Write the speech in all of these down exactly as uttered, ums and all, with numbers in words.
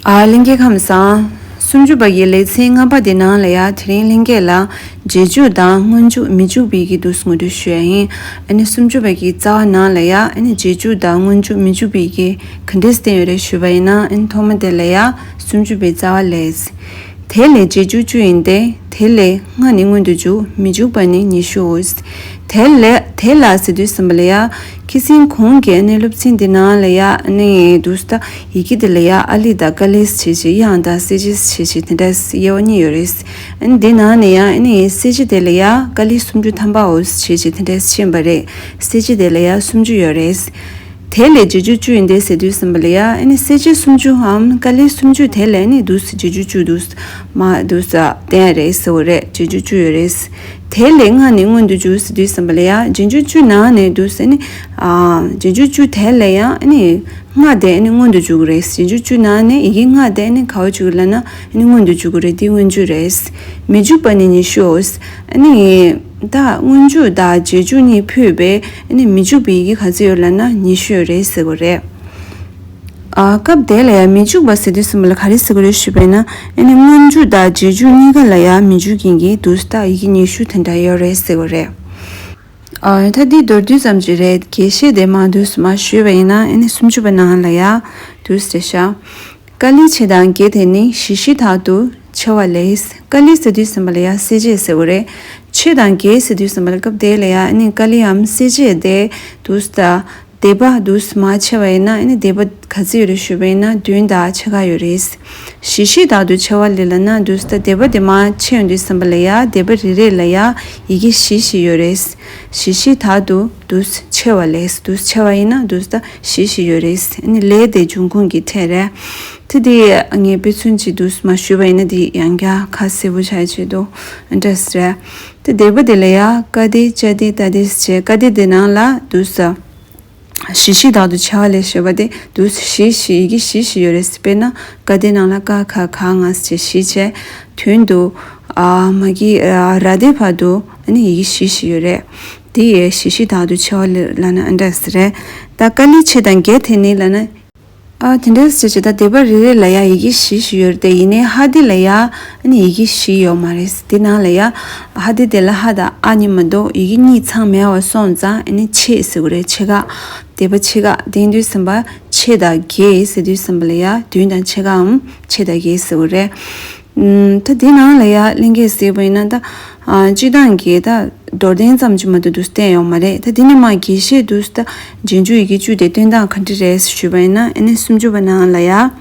ཨ། ལྷན་རྒྱས་ཁམས་བཟང་། སུམ་ཅུ་པ་ཡི་ལེ་ཚན་ལྔ་པ་དེ་ནང་ལ་ཡ་དེ་རིང་ལྷན་རྒྱས་ལ་རྗེས་འཇུག་དང་སྔོན་འཇུག་མི་འཇུག་པའི་གི་དུས་ངོ་སྤྲོད་ཞུ་ཡ་ཡིན། ཨ་ནི་སུམ་ཅུ་པ་གི་རྩ་བ་ནང་ལ་ཡ་ཨ་ནི་རྗེས་འཇུག་དང་སྔོན་འཇུག་མི་འཇུག་པའི་གི་ག་འདྲས་བསྟན་ཡོད་རེད་ཞུས་པ་ཡིན་ན། ཨ་ནི་ཐོག་མ་དེ་ལ་ཡ་སུམ་ཅུ་པའི་རྩ་བ་ལས། དེ་ལས་རྗེས་འཇུག་བཅུ་ཡིན་ཏེ། དེ་ལས་ལྔ་ནི་སྔོན་དུ་འཇུག་མི་འཇུག་པ་ནི་ཉི་ཤུའོ། དེ་ལས་དེ་ལ་ཟེར་དུས་ཙམ་པ་ལ་ཡ། ཁྱེད་ཚོའི་གོང་གི་ཨ་ནི་སློབ་ཚན་འདི་ནང་ལ་ཡ་ཨ་ནི་དུས་ད་ཡི་གེ་འདི་ལ་ཡ་ཨ་ལི་དང་ཀ་ལི་ཟེར་བྱས་དབྱངས་དང་གསལ་བྱེད་ཟེར་བྱས་དེ་འདྲ་དབྱེ་བ་གཉིས་ཡོད་རེད། ཨ་ནི་འདི་ནང་ནས་ཡ་ཨ་ནི་གསལ་བྱེད་དེ་ལ་ཡ་ཀ་ལི་སུམ་ཅུ་ཐམ་པའོ་ཟེར་བྱས་དེ་འདྲ་ཤེས་པ་རེད། གསལ་བྱེད་དེ་ལ་ཡ་སུམ་ཅུ་ཡོད་རེད། དེ་ལས་རྗེས་འཇུག་བཅུ་ཡིན་ཏེ་ཟེར་དུས་ཙམ་པ་ལ་ཡ་ཨ་ནི་གསལ་བྱེད་སུམ་ཅུའམ་ཀ་ལི་སུམ་ཅུ་དེ་ལས་ཨ་ནི་དུས་རྗེས་འཇུག་བཅུ་དུས་མ་དུས་བསྟན་ཡ་རེད་ཟེར་བ་རེད། རྗེས་འཇུག་བཅུ་ཡོད་རེད། དེ་ལས་ལྔ་ནི་སྔོན་དུ་འཇུག་ཟེར་དུས་ཙམ་པ་ལ་ཡ་རྗེས་འཇུག་བཅུ་ནང་ནས་དུས་ཨ་ནི་ཨ་རྗེས་འཇུག་བཅུ་དེ་ལས་ཡང་ཨ་ནི་ལྔ་དེ་ཨ་ནི་སྔོན་དུ་འཇུག་གི་རེད། རྗེས་འཇུག་བཅུ་ནང་ནས་ཡི་གེ་ལྔ་དེ་ཨ་ནི་ག་བ་འཇུག་གི་ལབ་ན་ཨ་ནི་སྔོན་དུ་འཇུག་གི་རེད། འདི་སྔོན་འཇུག་རེད། མི་འཇུག་པ་ནི་ཉི་ཤུའོ། ཨ་ནི། ད་སྔོན་འཇུག་དང་རྗེས་འཇུག་གཉིས་ཕུད་པའི་ཨ་ནི་མི་འཇུག་པའི་ཡི་གེ་ག་ཚོད་ཡོད་ལབ་ན་ཉི་ཤུ་ཡོད་རེད་ཟེར་དགོས་རེད། ཨ། སྐབས་དེ་ལ་ཡང་མི་འཇུག་པ་ཟེར་དུས་ཙམ་པ་ལ་ག་རེ་ཟེར་དགོས་རེད་ཞུས་པས་ན། ཨ་ནི་སྔོན་འཇུག་དང་རྗེས་འཇུག་གཉིས་ཀ་ལ་ཡང་མི་འཇུག་མཁན་གྱི་དུས་ད་ཡི་གེ་ཉི་ཤུ་དེ་འདྲ་ཡོད་རེད་ཟེར་དགོས་རེད། ཨ། ད་འདི་མདོར་བསྡུས་ཙམ་ཅིག་རེད། རྒྱས་བཤད་དེ་མ་དུས་མ་ཞུས་པ་ཡིན་ན་ཨ་ནི་སུམ་ཅུ་པ་ནང་ལ་ཡང་དུས་རེད་ཤག་ཀ་ལི་ཆེ་དང་བརྒྱད་དེ་ནི་བཞི་བཞི་དག་ཏུ་ཕྱེ་བ་ལས། ཀ་ལི་ཟེར་དུས་ཙམ་པ་ལ་ཡ་གསལ་བྱེད་ཟེར་བ་རེད། ཆེ་དང་བརྒྱད་ཟེར་དུས་ཙམ་པ་ལ་སྐབས་དེ་ལ་ཡ་ཨ་ནི་ཀ་ལིའམ་གསལ་བྱེད་དེ་དུས་ད་སྡེ་པ་དུས་མ་ཕྱེ་བ་ཡིན་ན་ཨ་ནི་སྡེ་པ་ག་ཚོད་ཡོད་རེད་ཞུས་པ་ཡིན་ན་བདུན་དང་ཕྱེད་ཀ་ཡོད་རེད། བཞི་བཞི་དག་ཏུ་ཕྱེ་བ་ལས་ལབ་ན་དུས་ད་སྡེ་པ་དེ་མ་ཕྱེ་ཡོང་དུས་ཙམ་པ་ལ་ཡ་སྡེ་པ་རེ་རེ་ལ་ཡ་ཡི་གེ་བཞི་བཞི་ཡོད་རེད། བཞི་བཞི་དག་ཏུ་དུས་ཕྱེ་བ་ལས། དུས་ཕྱེ་བ་ཡིན་ན་དུས་ད་བཞི་བཞི་ཡོད་རེད། ཨ་ནི་ལས་དེ་འབྱུང་ཁུངས་ཀྱི་ཕྲད་རེད། དེ་དེ་ངས་དཔེ་མཚོན་གྱི་དུས་མ་ཞུས་པ་ཡིན་ན་དེ་ཡང་བསྐྱར་ཁ་གསལ་པོ་ཆགས་ཆེད་དུ་འདྲ་ཟེར། དེ་སྡེ་པ་དེ་ལ་ཡ་ཀ་སྡེ་ཅ་སྡེ་ཏ་སྡེ་ཟེར་བྱས་ཀ་སྡེ་དེ་ནང་ལ་དུས་བཞི་བཞི་དག་ཏུ་ཕྱེ་བ་ལས་ཞེས་པ་དེ་དུས་བཞི་བཞི་ཡི་གེ་བཞི་བཞི་ཡོད་རེད། དཔེར་ན་ཀ་སྡེ་ནང་ལ་ཀ་ཁ་ག་ང་ཟེར་བྱས་བཞི་བྱས། དོན་དུ་ཨ་མ་གི་ཨ་ར་སྡེ་བར་དུ་ཨ་ནི་ཡི་གེ་བཞི་བཞི་ཡོད་རེད། དེ་ཡི་བཞི་བཞི་དག་ཏུ་ཕྱེ་བ་ལས་ལབ་ན་ཨ་འདྲ་ཟེར་རེད། ད་ཀ་ལི་ཆེ་དང་བརྒྱད་དེ་ནི་ལབ་ན། ཨ་དེ་འདྲ་ཟེར་བྱས་ད་སྡེ་པ་རེ་རེ་ལ་ཡ་ཡི་གེ་བཞི་བཞི་ཡོད་རེད་དེ། ཡིན་ནའི་ཧ་སྡེ་ལ་ཡ་ཨ་ནི་ཡི་གེ་བཞི་ཡོད་མ་རེད། དེ་ནང་ལ་ཡ་ཧ་སྡེ་དེ་ལ་ཧ་དང་ཨ་གཉིས་མ་གཏོགས་ཡི་གེ་གཉིས་ཚང་མེད་པ་སོང་ཙང་ཨ་ནི་ཆེ་ཟེར་དགོས་རེད། ཆེ་ཁག་སྡེ་པ་ཆེ་ཁག་དེ་ཡིན་དུས་ཙམ་པ་ཆེ་དང་བརྒྱད་ཟེར་དུས་ཙམ་པ་ལ་ཡ་བདུན་དང་ཕྱེད་ཀའམ་ཆེ་དང་བརྒྱད་ཟེར་དགོས་རེད། ཨུམ། ད་དེ་ནང་ལ་ཡ་ལྷན་རྒྱས་གཟིགས་པ་ཡིན་ན་ད་ཨ་སྤྱིར་བཏང་གི་ད་མདོར་བསྟན་ཙམ་ཅིག་མ་གཏོགས་དུ་བསྟན་ཡོད་མ་རེད། ད་དེ་ནས་མ་རྒྱས་བཤད་དུ་ད་རྗེས་འཇུག་ཡི་གེ་བཅུ་དེ་སྟོན་སྟངས་ག་འདྲ་རེད་ཞུས་པ་ཡིན་ན་ཨ་ནི་སུམ་ཅུ་པ་ནང་ལ་ཡ།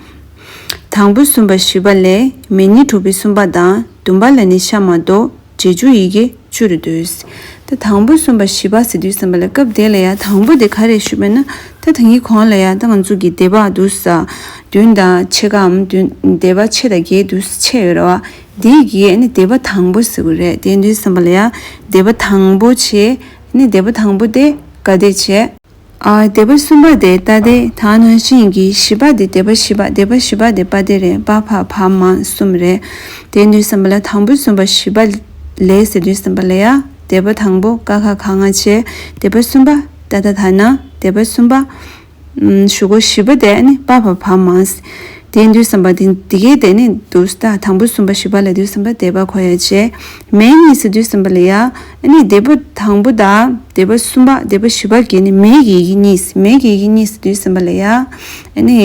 དང་པོ་གསུམ་པ་བཞི་པ་ལས་མེ་ཉིད་དྲུག་པའི་གསུམ་པ་དང་བདུན་པ་ལ་ནི་ཤ་མ་གཏོགས་རྗེས་འཇུག་ཡི་གེ་བཅུ་རུ་འདུས། ད་དང་པོ་གསུམ་པ་བཞི་པ་ཟེར་དུས་ཙམ་པ་ལ་སྐབས་དེ་ལ་ཡ་དང་པོ་དེ་ག་རེ་ཞུས་པ་ན། ད་ད་གིན་གོང་ལ་ཡ་ད་ང་ཚོ་གི་སྡེ་པ་འདུག་ས། བདུན་དང་ཕྱེད་ཀའམ་བདུན་སྡེ་པ་ཕྱེད་དང་བརྒྱད་འདུག་ས་ཕྱེད་ཡོད་རེད་བ། འདི་གི་ཨ་ནི་སྡེ་པ་དང་པོ་ཟེར་གི་རེད། དེ་འདུག་བསམ་པ་ལ་ཡ་སྡེ་པ་དང་པོ་བྱས། ཨ་ནི་སྡེ་པ་དང་པོ་དེ་ཀ་སྡེ་བྱས། ཨ་སྡེ་པ་གསུམ་པ་དེ་ཏ་སྡེ། ད་ནང་བཞིན་གྱི་བཞི་པ་དེ་སྡེ་པ་བཞི་པ། སྡེ་པ་བཞི་པ་དེ་པ་སྡེ་རེད། པ་ཕ་བ་མ་གསུམ་རེད། དེ་འདུག་བསམ་པ་ལ་དང་པོ་གསུམ་པ་བཞི་པ་ལས་ཟེར་དུས་བསམ་པ་ལ་ཡ་སྡེ་པ་དང་པོ་ཀ་ཁ་ག་ང་བྱས། སྡེ་པ་གསུམ་པ་ཏ་ད་ད་ན། སྡེ་པ་གསུམ་པ། ཨུམ། ཞུ་གོ་བཞི་པ་དེ་ནི་པ་ཕ་བ་མ། དེ་འདུག་བསམ་པ་དེ་འདི་གའི་དེ་ནི་འདུག་ད་དང་པོ་གསུམ་པ་བཞི་པ་ལ་འདུག་བསམ་པ་སྡེ་པ་ཁོ་ཡ་བྱས། མེ་གཉིས་ཟེར་དུས་བསམ་པ་ལ་ཡ། ཨ་ནི་སྡེ་པ་དང་པོ་དང་སྡེ་པ་གསུམ་པ་སྡེ་པ་བཞི་པ་གི་ནི་མེ་གི་ཡི་གེ་གཉིས། མེ་གི་ཡི་གེ་གཉིས་ཟེར་དུས་བསམ་པ་ལ་ཡ། ཨ་ནི་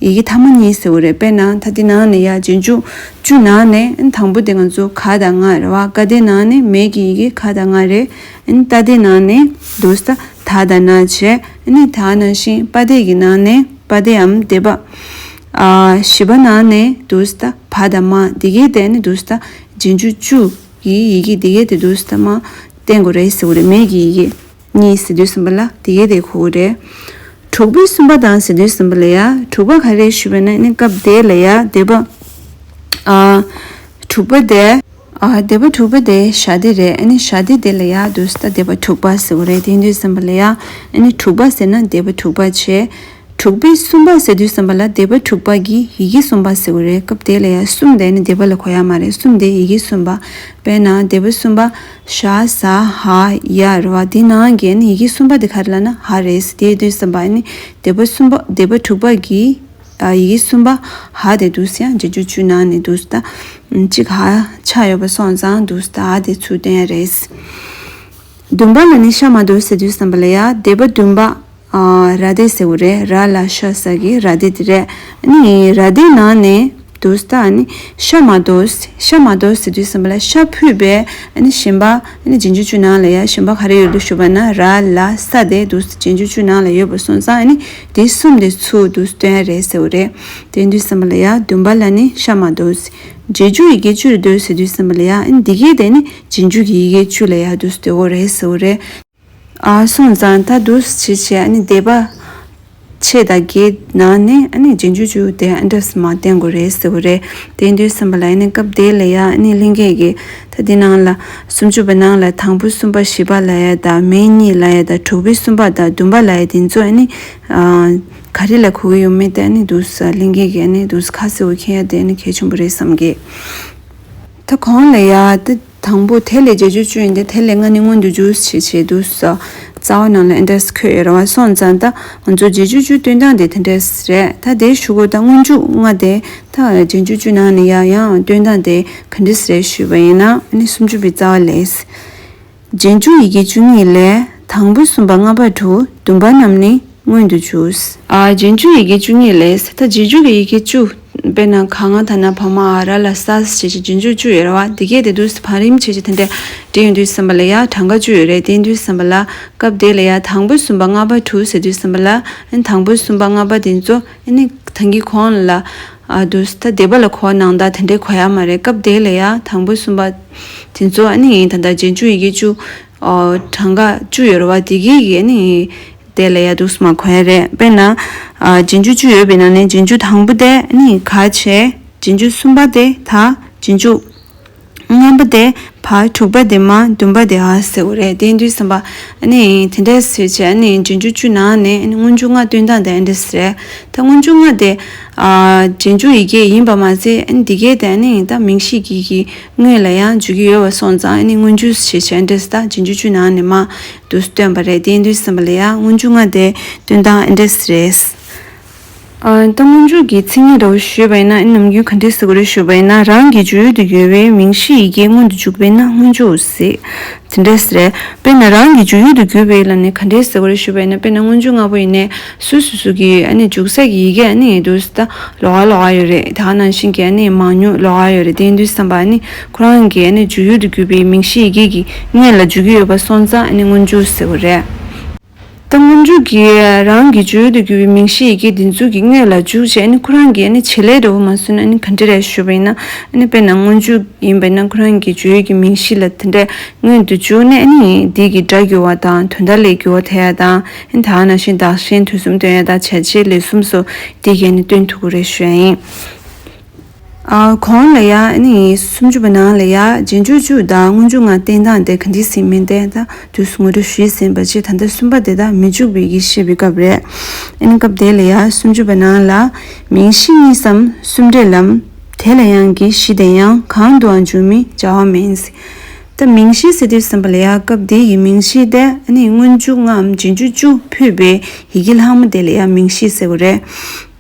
ཡི་གེ་ཐ་མ་གཉིས་ཟེར་བ་རེད། དཔེར་ན་ད་དེ་ནང་ནས་ཡ་རྗེས་འཇུག་བཅུ་ནང་ནས་ཨ་ནི་དང་པོ་དེ་ང་ཚོ་ག་དང་ང་རེད་བ། ཀ་སྡེ་ནང་ནས་མེ་གི་ཡི་གེ་ག་དང་ང་རེད། ཨ་ནི་ཏ་སྡེ་ནང་ནས་འདུག་ས་ད་དང་ན་བྱས། ཨ་ནི་ད་ནང་བཞིན་པ་སྡེ་གི་ནང་ནས་པ་སྡེའམ་སྡེ་པ། ཨ་བཞི་པ་ནང་ནས་འདུག་ས་བ་དང་མ། འདི་གའི་དེ་ནི་འདུག་ས་རྗེས་འཇུག་བཅུ་གི་ཡི་གེ་འདི་གའི་དེ་འདུག་ས་མ་བསྟན་དགོས་རེད་ཟེར་བ་རེད། མེ་གི་ཡི་གེ་གཉིས་ཟེར་དུས་ཙམ་པ་ལ་འདི་གའི་དེ་གོ་གི་རེད། དྲུག་པའི་གསུམ་པ་དང་ཟེར་དུས་ཙམ་པ་ལ་ཡ་དྲུག་པ་ག་རེ་ཞུས་པ་ན་ཨ་ནི་སྐབས་དེ་ལ་ཡ་སྡེ་པ། ཨ་དྲུག་པ་དེ། ཨ་སྡེ་པ་དྲུག་པ་དེ་ཞ་སྡེ་རེད། ཨ་ནི་ཞ་སྡེ་དེ་ལ་ཡ་འདུག་ས་སྡེ་པ་དྲུག་པ་ཟེར་བ་རེད། དེ་འདུག་བསམ་པ་ལ་ཡ་ཨ་ནི་དྲུག་པ་ཟེར་ན་སྡེ་པ་དྲུག་པ་བྱས། དྲུག་པའི་གསུམ་པ་ཟེར་དུས་ཙམ་པ་ལ་སྡེ་པ་དྲུག་པ་གི་ཡི་གེ་གསུམ་པ་ཟེར་བ་རེད། སྐབས་དེ་ལ་ཡ་གསུམ་དེ་ནི་སྡེ་པ་ལ་གོ་ཡ་མ་རེད། གསུམ་དེ་ཡི་གེ་གསུམ་པ། དཔེར་ན་སྡེ་པ་གསུམ་པ་ཞ་ཟ་ཧ་ཡ་རེད་བ། དེ་ནང་གི་ནི་ཡི་གེ་གསུམ་པ་དེ་ག་རེ་ལབ་ན་ཧ་རེད། དེ་དུས་ཙམ་པ་ནི་སྡེ་པ་གསུམ་པ་སྡེ་པ་དྲུག་པ་གི་ཡི་གེ་གསུམ་པ་འ་དེ་འདུག་སེ་ཡང་རྗེས་འཇུག་བཅུ་ནང་ནས་འདུག་སེ་ད་གཅིག་འ་ཆགས་ཡོད་པ་སོང་ཙང་འདུག་སེ་ད་འ་དེ་ཚུར་བཏོན་ཡ་རེད། བདུན་པ་ལ་ནི་ཤ་མ་དོ་ཟེར་དུས་ཙམ་པ་ལ་ཡ་སྡེ་པ་བདུན་པ། ཨ་ར་སྡེ་ཟེར་བ་རེད། ར་ལ་ཤ་ས་གི་ར་སྡེ་དེ་རེད། ཨ་ནི་ར་སྡེ་ནང་ནས་འདུག་སེ་ད་ཨ་ནི་ཤ་མ་དོ། ཤ་མ་དོ་ཟེར་དུས་ཙམ་པ་ལ་ཤ་ཕུད་པའི་ཨ་ནི་གཞན་པ་ཨ་ནི་རྗེས་འཇུག་བཅུ་ནང་ལ་ཡ་གཞན་པ་ག་རེ་ཡོད་དུ་ཞུ་བ་ན་ར་ལ་ས་དེ་འདུག་སེ་རྗེས་འཇུག་བཅུ་ནང་ལ་ཡོད་པ་སོང་ཙང་ཨ་ནི་དེ་གསུམ་དེ་ཚུར་འདུག་སེ་བཏོན་ཡ་རེད་ཟེར་བ་རེད། དེ་དུས་ཙམ་པ་ལ་ཡ་བདུན་པ་ལ་ནི་ཤ་མ་དོ། རྗེས་འཇུག་ཡི་གེ་བཅུ་རེ་དོ་ཟེར་དུས་ཙམ་པ་ལ་ཡ་ཨ་ནི་འདི་གའི་དེ་ནི་རྗེས་འཇུག་གི་ཡི་གེ་བཅུ་ལ་ཡ་འདུག་སེ་དོ་གོ་རེད་ཟེར་བ་རེད། ཨ་སོང་ཙང་ད་འདུག་སེ་བྱས་བྱས་ཨ་ནི་སྡེ་པ་ཕྱེད་དང་བརྒྱད་ནང་ནས་ཨ་ནི་རྗེས་འཇུག་བཅུ་དེ་ཨ་འདྲས་མ་བསྟན་དགོས་རེད་ཟེར་བ་རེད། དེ་དུས་ཙམ་པ་ལ་ཨ་ནི་སྐབས་དེ་ལ་ཡ་ཨ་ནི་ལྷན་རྒྱས་ཀྱིས་ད་དེ་ནང་ལ་སུམ་ཅུ་པ་ནང་ལ་དང་པོ་གསུམ་པ་བཞི་པ་ལ་ཡ་དང་མེ་གཉིས་ལ་ཡ་དང་དྲུག་པའི་གསུམ་པ་དང་བདུན་པ་ལ་ཡ་དེ་ཚོ་ཨ་ནི་ག་རེ་ལ་གོ་གི་ཡོད་མེད་དེ་ཨ་ནི་འདུག་སེ་ལྷན་རྒྱས་ཀྱིས་ཨ་ནི་འདུག་སེ་ཁ་གསལ་པོ་མཁྱེན་ཡ་དེ་ཨ་ནི་གལ་ཆེན་པོ་རེད་བསམ་གི། ད་གོང་ལ་ཡ་ད་དང་པོ་དེ་ལས་རྗེས་འཇུག་བཅུ་ཡིན་ཏེ་དེ་ལས་ལྔ་ནི་མངོན་དུ་འཇུག་བྱེད་བྱེད་དུས་སུ་རྩ་བ་ནང་ལ་ཨེ་འདྲས་འཁོད་ཡོད་རེད་བ། སོང་ཙང་ད་ང་ཚོ་རྗེས་འཇུག་བཅུ་སྟོན་སྟངས་དེ་དེ་འདྲས་རེད། ད་དེ་ཞུ་དགོས། ད་སྔོན་འཇུག་ལྔ་དེ་ད་རྗེས་འཇུག་བཅུ་ནང་ནས་ཡ་ཡང་སྟོན་སྟངས་དེ་ག་འདྲས་རེད་ཞུས་པ་ཡིན་ན་ཨ་ནི་སུམ་ཅུ་པའི་རྩ་བ་ལས། རྗེས་འཇུག་ཡི་གེ་བཅུ་གཉིས་ལས་དང་པོ་གསུམ་པ་ལྔ་པ་དྲུག་བདུན་པ་རྣམས་ནི་མངོན་དུ་འཇུག་ཨ་རྗེས་འཇུག་ཡི་གེ་བཅུ་གཉིས་ལས་ད་རྗེས་འཇུག་གི་ཡི་གེ་བཅུ། དཔེར་ན་ག་ང་ད་ན་བ་མ་འ་ར་ལ་ས་ཞེས་བྱས་རྗེས་འཇུག་བཅུ་ཡོད་རེད་བ། འདི་གས་དེ་དུས་བར་རིམ་བྱས་བྱས་དེ་འདྲས་འབྲི་ཡོང་དུས་ཙམ་པ་ལ་ཡ་གྲངས་ཀ་བཅུ་ཡོད་རེད། དེ་དུས་ཙམ་པ་ལ་སྐབས་དེ་ལ་ཡ་དང་པོ་གསུམ་པ་ལྔ་པ་དྲུག་ཟེར་དུས་ཙམ་པ་ལ་ཨ་ནི་དང་པོ་གསུམ་པ་ལྔ་པ་དེ་ཚོ་ཨ་ནི་ད་གིན་གོང་ལ་ཨ་དུས་ད་སྡེ་པ་ལ་གོ་ནང་ད་དེ་འདྲས་གོ་ཡ་མ་རེད། སྐབས་དེ་ལ་ཡ་དང་པོ་གསུམ་པ་དེ་ཚོ་ཨ་ནི་ད་ད་རྗེས་འཇུག་ཡི་གེ་བཅུ། ཨོ་གྲངས་ཀ་བཅུ་ཡོད་རེད་བ། དེ་གའི་གི་ཨ་ནི་དེ་ལ་ཡ་འདུག་སེ་མ་གོ་ཡ་རེད། དཔེར་ན་ཨ་རྗེས་འཇུག་བཅུ་ཡོད་པའི་ནང་ནས་རྗེས་འཇུག་དང་པོ་དེ་ཨ་ནི་ག་བྱས། རྗེས་འཇུག་གསུམ་པ་དེ་ད། རྗེས་འཇུག་ལྔ་པ་དེ་བ། དྲུག་པ་དེ་མ། བདུན་པ་དེ་འ་ཟེར་བ་རེད། དེ་དུས་ཙམ་པ་ཨ་ནི་དེ་འདྲས་ཟེར་བྱས་ཨ་ནི་རྗེས་འཇུག་བཅུ་ནང་ནས་ཨ་ནི་སྔོན་འཇུག་ལྔ་སྟོན་སྟངས་དེ་ཨ་འདྲས་རེད། ད་སྔོན་འཇུག་ལྔ་དེ་ཨ་རྗེས་འཇུག་ཡི་གེ་ཡིན་པ་མ་ཟད་ཨ་ནི་འདི་གའི་དེ་ཨ་ནི་ད་མིང་གཞི་གི་གི་དངོས་ལ་ཡང་འཇུག་གི་ཡོད་པ་སོང་ཙང་ཨ་ནི་སྔོན་འཇུག་ཞེས་བྱ་འདྲས་ད་རྗེས་འཇུག་བཅུ་ནང་ནས་མ་དུ་སྟོན་པ་རེད། དེ་དུས་ཙམ་པ་ལ་ཡང་སྔོན་འཇུག་ལྔ་དེ་སྟོན་སྟངས་ཨེ་འདྲས་རེད། ཨ་ད་སྔོན་འཇུག་གི་མཚན་ཉིད་འདྲ་བོ་ཞུས་པ་ཡིན་ན་ཨ་ནི་ནམ་རྒྱུན་ག་འདྲས་ཟེར་དགོས་རེད་ཞུས་པ་ཡིན་ན་རང་གི་འཇུག་ཡུལ་དུ་ཡོད་པའི་མིང་གཞི་ཡི་གེ་མངོན་དུ་འཇུག་པས་ན་སྔོན་འཇུག་ཟེར། དེ་འདྲས་རེད། དཔེར་ན་རང་གི་འཇུག་ཡུལ་དུ་གྱུར་པའི་ལ་ནི་ག་འདྲས་ཟེར་དགོས་རེད་ཞུས་པ་ཡིན་ན། དཔེར་ན་སྔོན་འཇུག་ལྔ་པོ་ཡིན་ནའི་སོ་སོ་སོ་གི་ཨ་ནི་འཇུག་ས་གི་ཡི་གེ་ཨ་ནི་དུས་ད་ལོགས་ཀ་ལོགས་ཀ་ཡོད་རེད། ད་ག་ནང་བཞིན་གྱི་ཨ་ནི་མང་ཉུང་ལོགས་ཀ་ཡོད་རེད། དེ་ཡིན་དུས་ཙམ་པ་ཨ་ནི་ཁོ་རང་གི་ཨ་ནི་འཇུག་ཡུལ་དུ་གྱུར་པའི་མིང་གཞི་ཡི་གེ་གི་དངོས་ལ་འཇུག་གི་ཡོད་པ་སོང་ཙང་ཨ་ནི་སྔོན་འཇུག་ཟེར་དགོས་རེད། ད་སྔོན་འཇུག་གི་རང་གི་འཇུག་ཡུལ་དུ་གྱུར་པའི་མིང་གཞི་ཡི་གེ་འདི་ཚོ་གི་དངོས་ལ་འཇུག་བྱས་ཨ་ནི་ཁོ་རང་གི་ཨ་ནི་བྱེད་ལས་འདྲ་བོ་མ་བཟོས་ན་ཨ་ནི་ག་འདྲ་རེད་ཞུས་པ་ཡིན་ན། ཨ་ནི་དཔེར་ན་སྔོན་འཇུག་ཡིན་པ་ཡིན་ན་ཁོ་རང་གི་འཇུག་ཡུལ་གྱི་མིང་གཞི་ལ་དེ་འདྲ་མངོན་དུ་འཇུག་ནས་ཨ་ནི་འདི་གི་སྒྲ་འགྱུར་བ་དང་དོན་དག་ལས་འགྱུར་བ་ཐེབས་ཡ་དང་ཨ་ནི་ད་ག་ནང་བཞིན་བདག་གཞན་དུས་གསུམ་སྟོན་ཡ་དང་བྱ་བྱེད་ལས་གསུམ་སོགས་འདི་གི་ཨ་ནི་སྟོན་ཐུབ་ཀྱི་རེད་ཞུ་ཡ་ཡིན། ཨ་གོང་ལ་ཡ་ཨ་ནི་སུམ་ཅུ་པ་ནང་ལ་ཡ་རྗེས་འཇུག་བཅུ་དང་སྔོན་འཇུག་ལྔ་བསྟན་སྟངས་དེ་ག་འདྲ་ཟིག་མིན་ཏེ་ད་དུས་སུ་ངོ་སྤྲོད་ཞུས་ཟིན་པ་ཅིག་ད་ལྟ་གསུམ་པ་དེ་དག་མི་འཇུག་པའི་ཡི་གེ་བཤད་པའི་སྐབས་རེད། ཨ་ནི་སྐབས་དེ་ལ་ཡ་སུམ་ཅུ་པ་ནང་ལ་མིང་གཞི་གཉིས་སམ་གསུམ་འབྲེལ་ལམ། དེ་ལ་ཡང་གི་གཞི་དེ་ཡང་གང་དུའང་འཇུག་མི་བྱ་བ་མིན། ད་མིང་གཞི་ཟེར་དུས་ཙམ་པ་ལ་ཡ་སྐབས་དེ་ཡི་མིང་གཞི་དེ་ཨ་ནི་སྔོན་འཇུག་ལྔའམ་རྗེས་འཇུག་བཅུ་ཕུད་པའི་ཡི་གེ་ལྷག་མ་དེ་ལ་ཡ་མིང་གཞི་ཟེར་བ་རེད།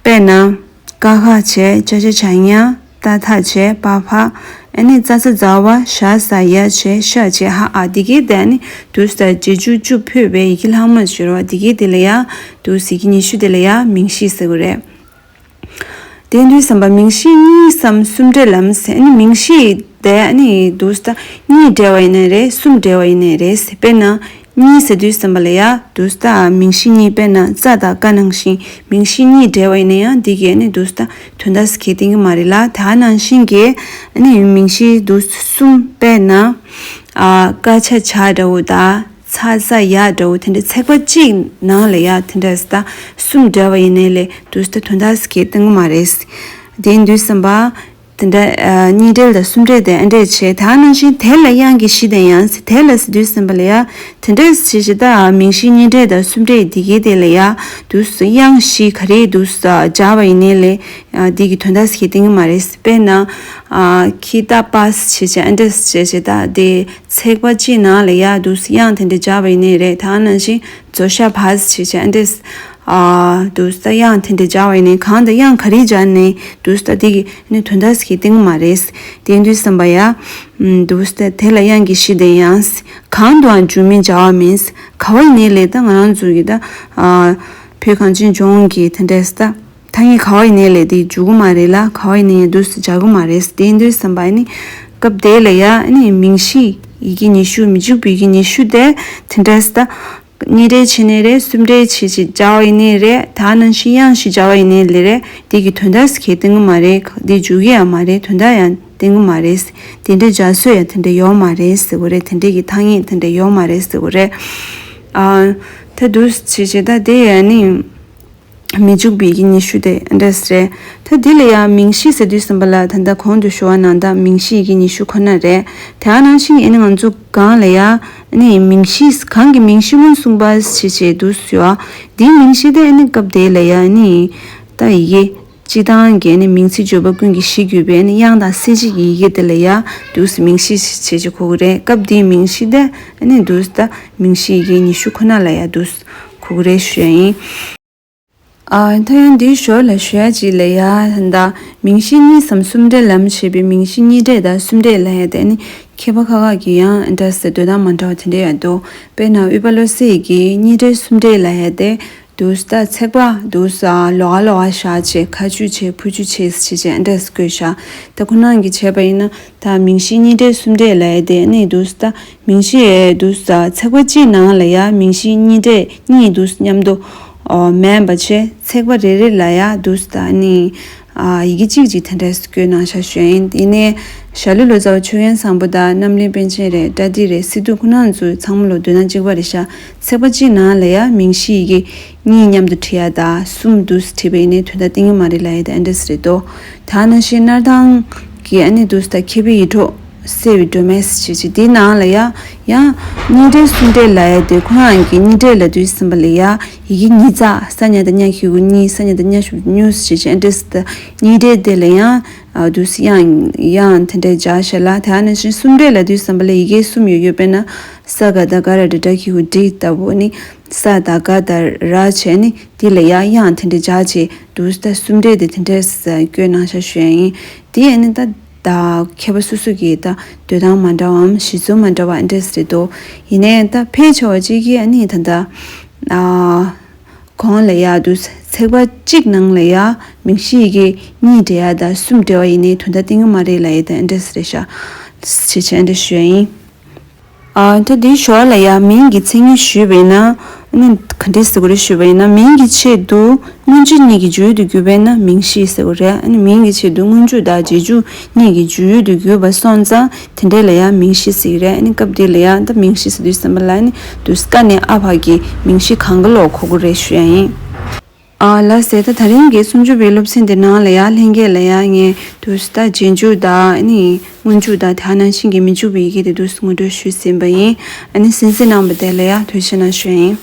དཔེར་ན། ཀ་ཁ་བྱས་ཅ་ཆ་ཇ་ཉ། ཏ་ཐ་བྱས་པ་ཕ། ཨ་ནི་ཙ་ཚ་ཛ་ཝ་ཞ་ཟ་ཡ་བྱས་ཤ་བྱས་ཧ་ཨ། འདི་གའི་དེ་ཨ་ནི་དུས་ད་རྗེས་འཇུག་བཅུ་ཕུད་པའི་ཡི་གེ་ལྷག་མ་ཟེར་བ་འདི་གའི་དེ་ལ་ཡ་དུས་ཡི་གེ་ཉི་ཤུ་དེ་ལ་ཡ་མིང་གཞི་ཟེར་བ་རེད། དེ་དུས་ཙམ་པ་མིང་གཞི་གཉིས་སམ་གསུམ་འབྲེལ་ལམ་ཟེར། ཨ་ནི་མིང་གཞི་དེ་ཨ་ནི་དུས་ད་གཉིས་འབྲེལ་བ་ཡིན་ནའི་རེད། གསུམ་འབྲེལ་བ་ཡིན་ནའི་རེད། དཔེར་ན། གཉིས་ཟེར་དུས་ཙམ་པ་ལ་ཡ་དུས་ད་མིང་གཞི་གཉིས་དཔེར་ན་ཙ་དང་ཀ་ནང་བཞིན་མིང་གཞི་གཉིས་འབྲེལ་བ་ཡིན་ན་ཡང་འདི་གའི་ནི་དུས་ད་དོན་དག་ཟེར་གྱི་སྟོན་གྱི་མ་རེད་ལ། ད་ནང་བཞིན་གྱི་ནི་མིང་གཞི་དུས་གསུམ་དཔེར་ན་ཨ་ཀ་ཆ་ཇ་འདྲ་བོ་དང་ཚ་ཟ་ཡ་འདྲ་བོ་དེ་འདྲ་ཚེག་བར་གཅིག་ནང་ལ་ཡ་དེ་འདྲ་ད་གསུམ་འབྲེལ་བ་ཡིན་ནའི་ལས་དུས་ད་དོན་དག་ཟེར་གྱི་སྟོན་གྱི་མ་རེད། དེ་ཡིན་དུས་ཙམ་པ། དེ་འདྲ་ཨ་གཉིས་འབྲེལ་དང་གསུམ་འབྲེལ་དེ་ཨ་འདྲས་བྱས། ད་ནང་བཞིན་དེ་ལ་ཡང་གི་གཞི་དེ་ཡང་ཟེར། དེ་ལ་ཟེར་དུས་ཙམ་པ་ལ་ཡ་དེ་འདྲས་བྱས་བྱས་ད་མིང་གཞི་གཉིས་འབྲེལ་དང་གསུམ་འབྲེལ་འདི་གའི་དེ་ལ་ཡ་དུས་སུ་དབྱངས་བཞི་ག་རེ་དུས་སུ་སྦྱར་བ་ཡིན་ནའི་ལས་ཨ་འདི་གི་དོན་དག་ཟེར་གྱི་སྟོན་གྱི་མ་རེད། དཔེར་ན་ཨ་ཁི་ཏ་པ་ཟེར་བྱས་བྱས་ཨ་འདྲས་བྱས་བྱས་ད་དེ་ཚེག་བར་གཅིག་ནང་ལ་ཡ་དུས་སུ་དབྱངས་དེ་འདྲ་སྦྱར་བ་ཡིན་ནའི་རེད། ད་ནང་བཞིན་རྫོགས་བྱ་བ་ཟེར་བྱས་བྱས་ཨ་འདྲས། ཨ་འདུག་སྟེ་དབྱངས་དེ་འདྲ་སྦྱར་བ་ཡིན་ནའི་གང་དང་དབྱངས་ག་རེ་སྦྱར་ནའི་འདུག་སྟེ་དེ་གི་ནི་དོན་དག་ཞིག་བསྟན་གྱི་མ་རེད། དེ་འདུག་བསམ་པ་ཡ། འདུག་སྟེ་དེ་ལ་དབྱངས་ཀྱི་གཞི་དེ་ཡང་གང་དུའང་འཇུག་མིན་སྦྱར་བ་མིན། ག་བ་ཡིན་ནའི་ལས་ད་ང་རང་ཚོ་གི་ད་ཨ་བོད་གངས་ཅན་ལྗོངས་ཀྱི་དེ་འདྲ་ད་ཐ་སྙད་ག་བ་ཡིན་ནའི་ལས་དེ་འཇུག་གི་མ་རེད་ལ། ག་བ་ཡིན་ནའི་ཡང་འདུག་སྟེ་སྦྱར་གི་མ་རེད། དེ་འདུག་བསམ་པ་ཡིན་ནི་སྐབས་དེ་ལ་ཡ་ནི་མིང་གཞི་ཡི་གེ་ཉི་ཤུ་མི་འཇུག་པའི་ཡི་གེ་ཉི་ཤུ་དེ་དེ་འདྲ་ད། གཉིས་སྦྲེལ་བྱས་ནའི་རེད། གསུམ་སྦྲེལ་བྱས་བྱས་སྦྱར་བ་ཡིན་ནའི་རེད། ད་ནང་བཞིན་དབྱངས་ཤིག་སྦྱར་བ་ཡིན་ནའི་ལས་རེད། དེ་གི་དོན་དག་ཞིག་བསྟན་གྱི་མ་རེད། དེ་འཇུག་གི་ཡང་མ་རེད། དོན་དག་ཡང་བསྟན་གྱི་མ་རེད། དེ་འདྲའི་སྦྱར་སྲོལ་ཡང་དེ་འདྲ་ཡོད་མ་རེད་ཟེར་གྱི་རེད། དེ་འདྲའི་གི་ཐ་སྙད་དེ་འདྲ་ཡོད་མ་རེད་ཟེར་གྱི་རེད། ཨ་ད་འདུག་བྱས་བྱས་ད་དེ་ཡང་ནི་མི་འཇུག་པའི་ཡི་གེ་ཉི་ཤུ་དེ་འདྲ་རེད། ད་དེ་ལ་ཡང་མིང་གཞི་ཟེར་དུས་ཙམ་པ་ལ་ད་ལྟ་གོང་དུ་ཞུ་བ་ནང་ལྟར་མིང་གཞི་ཡི་གེ་ཉི་ཤུ་ཁོ་ན་རེད། དེ་ནང་བཞིན་ཨ་ནི་ང་ཚོ་གང་ལ་ཡ་ཨ་ནི་མིང་གཞི་གང་གི་མིང་གཞི་སྔོན་གསུངས་པ་ཞེས་བྱས་འདུག་ཟེར་བ། འདིའི་མིང་གཞི་དེ་ཨ་ནི་སྐབས་དེ་ལ་ཡ་ཨ་ནི་ད་ཡི་གེ་སྤྱི་བཏང་གི་ཨ་ནི་མིང་ཚིག་བརྗོད་པ་ཀུན་གྱི་གཞི་གྱུར་པའི་ཨ་ནི་དབྱངས་དང་གསལ་བྱེད་ཀྱི་ཡི་གེ་དེ་ལ་ཡ་འདུག་སེ་མིང་གཞི་ཞེས་བྱས་གོ་གི་རེད། སྐབས་དེའི་མིང་གཞི་དེ་ཨ་ནི་འདུག་སེ་ད་མིང་གཞི་ཡི་གེ་ཉི་ཤུ་ཁོ་ན་ལ་ཡ་འདུག་སེ་གོ་གི་རེད་ཞུ་ཡ་ཡིན། ཨ་ད་ཡང་འདིའི་ཞོར་ལ་ཞུ་ཡ་ཅིག་ལ་ཡ་ད་མིང་གཞི་གཉིས་སམ་གསུམ་སྦྲེལ་ལམ་ཞེས་པའི་མིང་གཞི་གཉིས་སྦྲེལ་དང་གསུམ་སྦྲེལ་ལ་ཡ་དེ་ནི་མཁས་པ་ཁག་ཁག་གིས་ཡང་འདྲ་སེ་འདོད་སྟངས་མ་འདྲ་བ་དེ་འདྲ་ཡང་འདུག་དཔེར་ན་དབུས་པ་བློ་གསལ་གྱིས་གཉིས་སྦྲེལ་གསུམ་སྦྲེལ་ལ་ཡ་དེ་འདུག་སེ་ཚེག་བར་འདུག་སེ་ལོགས་ཀ་ལོགས་ཀ་བཞག་བྱས་ཁ་མཆུ་བྱས་ཕུ་མཆུ་བྱས་ཞེས་བྱས་འདྲ་སེ་བཀོད་བཞག་ད་ཁོ་རང་གིས་བྱས་པ་ཡིན་ན་ད་མིང་གཞི་གཉིས་སྦྲེལ་གསུམ་སྦྲེལ་ལ་ཡ་དེ་ནི་འདུག་སེ་ད་མིང་གཞི་འདུག་སེ་ཚེག་བར་གཅིག་ནང་ལ་ཡ་མིང་གཞི་གཉིས་སྦྲེལ་གཉིས་འདུག་སེ་མཉམ་དུ། ཨོ་མེན་པ་བྱས་ཚེག་བར་རེ་རེ་ལ་ཡ་འདུག་སེ་ད་ནི་ཨ་ཡི་གེ་གཅིག་གཅིག་དེ་འདྲ་སེ་བཀོད་གནང་ཤག་ཞུ་ཡ་ཡིན། དེ་ནས་ཞྭ་ལུ་ལོ་ཙཱ་བ་ཆོས་རྒྱན་བཟང་པོ་དང་རྣམ་གླིང་པཎ་ཆེན་རེད། བཀྲ་ཏི་རེད། སི་ཏུ་ཁོ་རང་ཚོ་ཚང་མ་ལོ་འདོད་སྟངས་གཅིག་པ་རེད་ཤག་ཚེག་བར་གཅིག་ནང་ལ་ཡ་མིང་གཞི་ཡི་གེ་གཉིས་མཉམ་དུ་བྲིས་ཡ་ད་གསུམ་འདུག་སེ་བྲིས་པ་ཡིན་ནའི་དོན་དག་བསྟན་གྱི་མ་རེད་ལབ་ཡ་ད་ཨ་འདྲ་སེ་རེད་དོ། ད་ནང་བཞིན་སྣར་ཐང་གི་ཨ་ནི་འདུག་སེ་ད་མཁས་པའི་ཡིད་འཕྲོག་གསལ་བའི་སྒྲོན་མེ་ཞེས་བྱས་དེའི་ནང་ལ་ཡ་ཡང་གཉིས་སྦྲེལ་གསུམ་སྦྲེལ་ལབ་ཡ་དེ་ཁོ་རང་གི་གཉིས་སྦྲེལ་ལབ་དུས་ཙམ་པ་ལ་ཡ་ཡི་གེ་གཉིས་བརྩེགས་ས་ཉ་བཏགས་སྙ་གི་གུ་གཉིས་ས་ཉ་བཏགས་སྙ་ཞབས་ཀྱུ་སྙུ་ཞེས་བྱས་ཨ་འདྲ་སེ་ད་གཉིས་སྦྲེལ་དེ་ལ་ཡང་ཨ་འདུག་སེ་དབྱངས་དབྱངས་དེ་འདྲ་སྦྱར་ཤག་ལ། དེ་ནང་བཞིན་གསུམ་སྦྲེལ་ལབ་དུས་ཙམ་པ་ལ་ཡི་གེ་གསུམ་ཡོད་ཡོད་དཔེར་ན་ས་ག་བཏགས་སྒ་ར་ཌ་ཌ་གི་གུ་ཌི་ལྟ་བུ་ནི་ས་དང་ག་དང་ར་བྱས་ནི་དེ་ལ་ཡ་དབྱངས་དེ་འདྲ་སྦྱར་བྱས་འདུག་སེ་ད་གསུམ་སྦྲེལ་དེ་དེ་འདྲ་སེ་བཀོད་གནང་ཤག་ཞུ་ཡ་ཡིན། དེ་ཡང་ནི་ད་ད་མཁས་པ་སོ་སོ་གི་ད་འདོད་སྟངས་མ་འདྲ་བའམ་གཞི་རྩ་མ་འདྲ་བ་ཨ་འདྲ་སེ་རེད་དོ། ཡིན་ནའི་ད་ཕལ་ཆེ་བ་གཅིག་གིས་ཨ་ནི་ད་ད་ཨ་གོང་ལ་ཡ་འདུག་སེ་ཚེག་བར་གཅིག་ནང་ལ་ཡ་མིང་གཞི་ཡི་གེ་གཉིས་སྦྲེལ་ཡ་ད་གསུམ་སྦྲེལ་བ་ཡིན་ནའི་དོན་དག་བསྟན་གྱི་མ་རེད་ལབ་ཡ་ད་ཨ་འདྲ་སེ་རེད་ཤག་ཞེས་བྱས་ཨ་འདྲ་ཞུ་ཡ་ཡིན། ཨ་ད་དེའི་ཞོར་ལ་ཡ་མིང་གི་མཚན་ཉིད་ཞུས་པ་ཡིན་ན། ཨ་ནི་ག་འདྲས་ཟེར་དགོས་རེད་ཞུས་པ་ཡིན་ན་མིང་གི་ཆེད་དུ་སྔོན་འཇུག་གཉིས་ཀྱི་བརྗོད་དུ་གྱུར་པས་ན་མིང་གཞི་ཟེར་དགོས་རེད། ཨ་ནི་མིང་གི་ཆེད་དུ་སྔོན་འཇུག་དང་རྗེས་འཇུག་གཉིས་ཀྱི་བརྗོད་དུ་གྱུར་པ་སོང་ཙང་དེ་འདྲས་ལ་ཡ་མིང་གཞི་ཟེར་གྱི་རེད། ཨ་ནི་སྐབས་དེ་ལ་ཡ་ད་མིང་གཞི་ཟེར་དུས་ཙམ་པ་ལ་ཨ་ནི་དུས་ཀ་ནས་ཨ་བར་གྱི་མིང་གཞི་གང་ག་ལོག་གོ་གི་རེད་ཞུ་ཡ་ཡིན། ཨ་ལགས་སེ་ད་ད་རིང་གི་སུམ་ཅུ་པའི་སློབ་ཚན་འདི་ནང་ལ་ཡ་ལྷན་རྒྱས་ལ་ཡ་ངས་དུས་ད་རྗེས་འཇུག་དང་ཨ་ནི་སྔོན་འཇུག་དང་དེ་ནང་བཞིན་གྱི་མི་འཇུག་པའི་ཡི་གེ་དེ་དུས་ངོ་སྤྲོད་ཞུས་ཟིན་པ་ཡིན། ཨ་ནི་གསན་གཟིགས་གནང་བ་དེ་ལ་ཡ་ཐུགས་རྗེ་གནང་ཞུ་ཡ་ཡིན།